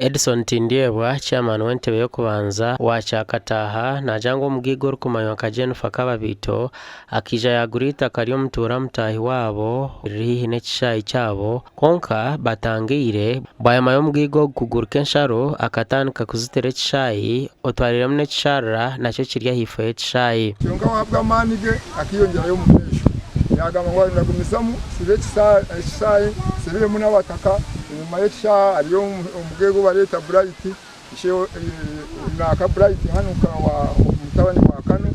Edson Tindyebwa, Chairman w'entebe y'okubanza wa Kyakataaha naagira ngu omugaiga orikumanywa nka Jennifer Kababiito akaija yaagura eitaka ry'omutuura mutaahi waabo riri haihi n'ekishaayi kyabo kwonka batangaire bwanyima y'omugaiga ogu kuguruka ensharo akatandika kuzitira ekishaayi otwariiremu n'ekisharara nakyo kiri ahaifo y'ekishaayi. Kyonka ahabw'amaani ge akeyongyerayo omu maisho, yaagamba ngu ndagumizamu nsibe ekishaayi nsibiremu n'abataka. Enyima y'ekishaayi hariyo omugaiga ou bareeta Bright, naaka Bright hanu mutabani wa Kanu,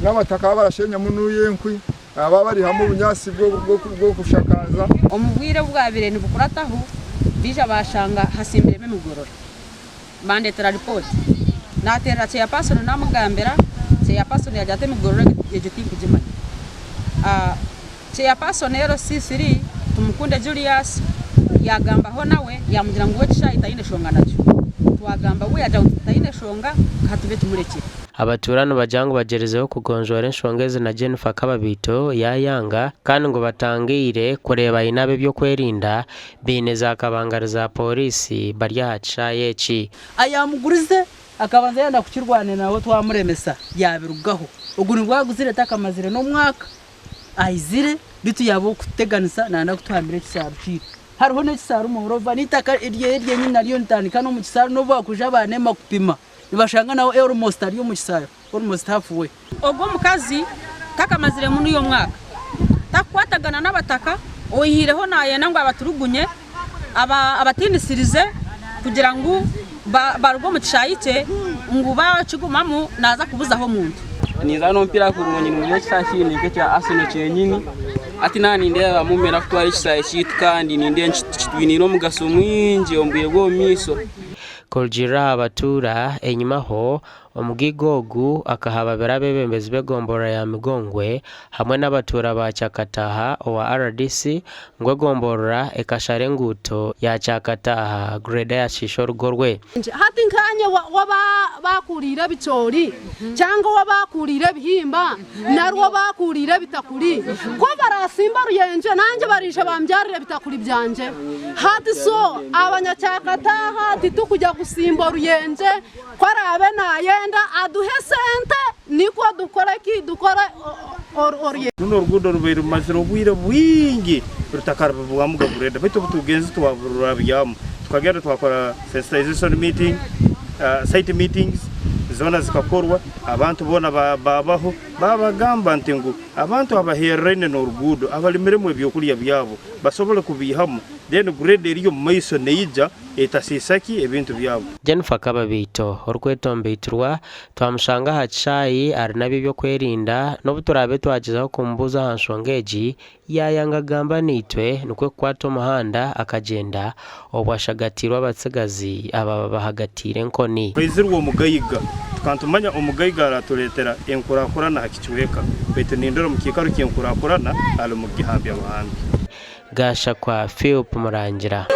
n'abataka abu barashenyamu nuuyo enkwi, aba barihamu obunyaatsi bw'okushakaaza. Omu bwire obwabaire nibukurataho, baija baashanga hatsimbiremu emigorora. Bandeetera ripooti. Naateerera ceyapaasoni naamugambira, ceyapaasoni yaagira ati emigorora egyo tinkugimanya. Ceyapaasoni LC3, Tumukunde Julius yaagambaho nawe yaamugira ngu we ekishaayi taine shonga nakyo. Twagamba we yaagira ngu taine shonga ka tube tumurekire. Abatuura nibagira ngu bagyerizeho kugonjoora enshonga ezi na Jennifer Kababiito yaayanga kandi ngu batangaire kureeba aine ab'eby'okwerinda baine za kabangari za pooriisi bari aha kishaayi eki. Ayaamugurize akabanza yayenda kukirwanira nawe twamuremesa yaabirugaho. Ogu nibwo aguzire takamazire n'omwaka aizire beitu yaaba ow'okututeganisa nayenda kutuhambira ekisaaru kyaitu. Hariho n'ekisaaru moreover n'eitaka ryeye ryenyini naryo nitandika n'omu kisaaru n'obu baakwija baanema kupima nibashanga nawe almost ari omu kisaaru almost half way. Ogwo omukazi takamaziremu n'oyu omwaka takukwatagana n'abataka oihireho nayenda ngu abaturugunye abatiinisirize kugira ngu baruge omu kishaayi kye ngu baakigumamu naaza kubuzaho omuntu. Ninzaana omupiira kurungi ninguza ekishaayi kiri nk'ekya Arsenal kyenyini hati naaba nindeeba Mumena kutwara ekishaayi kyaitu kandi nindeeba kitwiniire omugasho mwingi omu bwire bw'omu maisho. Kurugiirira aha batuura, enyimaho, Omugaiga ogu akahababira abeebembezi b'egomborora ya Migongwe hamwe n'abatuura ba Kyakataaha owa rdc ngu egomborora ekashara enguuto ya Kyakataaha greda yashiisha orugo rwe. Hati nkaanye ou baakuuriire ebicoori, cyangwa ou baakuuriire ebihimba, nari ou baakuuriire ebitakuri, ku baraasimba oruyenje, nangye baraija bambyarire ebitakuri byangye. Hati so abanyakyakataaha titukujya kusimba oruyenje. Ku araabe naayenda aduhe esente nikwo dukore ki? Dukore oruyenje. Runu oruguudo rubaire rumazire obwire bwingi rutakarabibwamuga greda baitu obu tugenze twabururabyamu tukagenda twakora sensitization meeting, site meetings zoona zikakorwa abantu boona baabaho baabagamba nti ngu abantu abahereraine n'oruguudo abarimiremu ebyokurya byabo basobole kubiihamu then greda eri omu maiso neija Etasiisa ki ebintu byabo? Jennifer Kababiito, orikwetomboitirwa, twamushanga aha kishaayi ari n'ab'eby'okwerinda n'obu turaabe twagyezaho kumubuuza aha nshonga egi, yaayanga kugamba naitwe nikwo kukwata omuhanda akagyenda obwo ashagatiirwe abatsigazi abaaba bahagatiire enkoni. Twaizirwe omugaiga, tukaba nitumanya omugaiga aratureetera enkurakurana aha kicweka, baitu nindora omu kiikaro ky'enkurakurana arimu kugihambya buhambya. Gashakwa Philp Murangira.